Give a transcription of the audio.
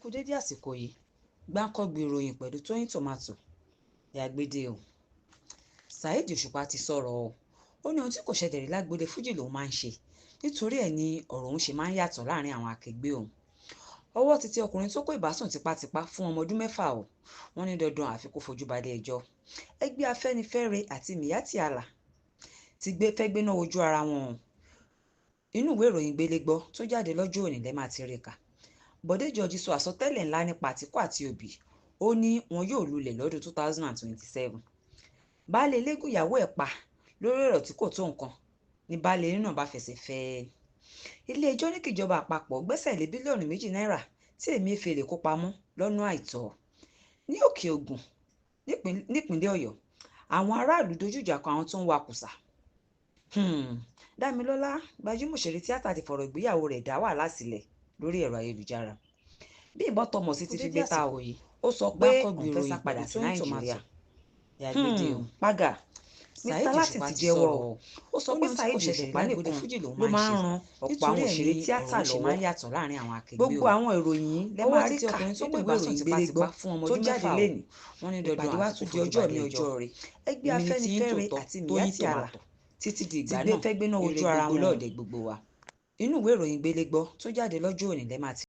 Kú dédé àsìkò yìí. Gbáǹkọ́gbì ìròyìn pẹ̀lú Tóyìn Tòmátò ní agbede o. Saheed Òṣùpá ti sọ̀rọ̀ o. Ó ní ohun tí kò ṣẹlẹ̀ rí lágboolé fújì lòun máa ń ṣe, nítorí ẹ̀ ni ọ̀rọ̀ òun ṣe máa ń yàtọ̀ láàrin àwọn akẹgbẹ́ òun. Ọwọ́ ti tẹ ọkùnrin tó kó ìbásùn tipátipá fún ọmọ ọdún 6 o. Wọ́n ní dandan àfi kó fojú balẹ̀ ẹjọ́. Ẹgbẹ́ Afẹ́nifẹ́re àti Miyetti Allah ti gbé fẹ́ gbéná wojú ara wọn o. Inú ìwé ìròyìn Gbélégbọ́ tó jáde lọ́jọ́ òní lẹ́ máa ti rí kà. Bọ̀dé George sọ àsọtẹ́lẹ̀ ńlá nípa Àtíkù àti Òbí. Ó ní wọn yóò lulẹ̀ lọ́dún 2027. Baálé ilé gún ìyàwó ẹ̀ pa lórí ọ̀rọ̀ tí kò tó nǹkan ní baálé ilé náà bá fẹsẹ̀ fẹ́ ẹ. Ilé ẹjọ́ ní kíjọba àpapọ̀ gbẹ́sẹ̀ lé bílíọ̀nù 2 náírà tí Emefiele kó pamọ́ lọ́nà àìtọ́. Ní Òkè Ògùn nípínlẹ̀ Ọ̀yọ́, àwọn aráàlú dojú ìjà kọ àwọn tó ń wakùsà. Dámilọ́lá, gbajúmọ̀ òṣèré tíátà, ti fọ̀rọ̀ ìgbéyàwó rẹ̀ dá wàhálà sílẹ̀ lórí ẹ̀rọ ayélujára. Bímbọ́ Thomas Kú ti fi dédé gbé ta o. àsìkò yìí. Ó sọ pé Gbáǹkọ́gbì òun fẹ́ sá ìròyìn padà pẹ̀lú sí Tóyìn Nàìjíríà. Tòmátò ní agbede o. Págà. Mr Saheed Latin Òṣùpá ti ti jẹ́wọ́ sọ̀rọ̀ o. o. Ó sọ Ó ní pé ohun tí kò Saheed ṣẹlẹ̀ rí Òṣùpá lágboolé nìkan fújì lòun ló máa ń máa ń ṣe, ran ọ̀pọ̀ nítorí àwọn ẹ̀ òṣèré ni tíátà ọ̀rọ̀ òun ṣe máa lọ́wọ́. ń yàtọ̀ láàrin àwọn akẹgbẹ́ Gbogbo òun. àwọn ìròyìn yìí lẹ Ọwọ́ máa ti rí tẹ kà ọkùnrin tó nínú kó ìwé ìbásùn ìròyìn Gbélégbọ́ tipátipá fún ọmọ tó ọdún jáde 6 o. lénìí. Wọ́n ní dandan Ìpàdé wa àfi kó tún di fojú ọjọ́ mi balẹ̀ ẹjọ́. ọjọ́ rẹ̀. Ẹgbẹ́ Èmi ni tiyín Afẹ́nifẹ́re tòótọ́, àti Tóyìn Miyetti Allah Tòmátò. Títí di ti ìgbà gbé náà, fẹ́ gbéná ire wojú ara gbogbo wọn o. lọ́ọ̀dẹ̀ gbogbo wa. Inú ìwé ìròyìn Gbélégbọ́ tó jáde lọ́jọ́ òní lẹ́ máa ti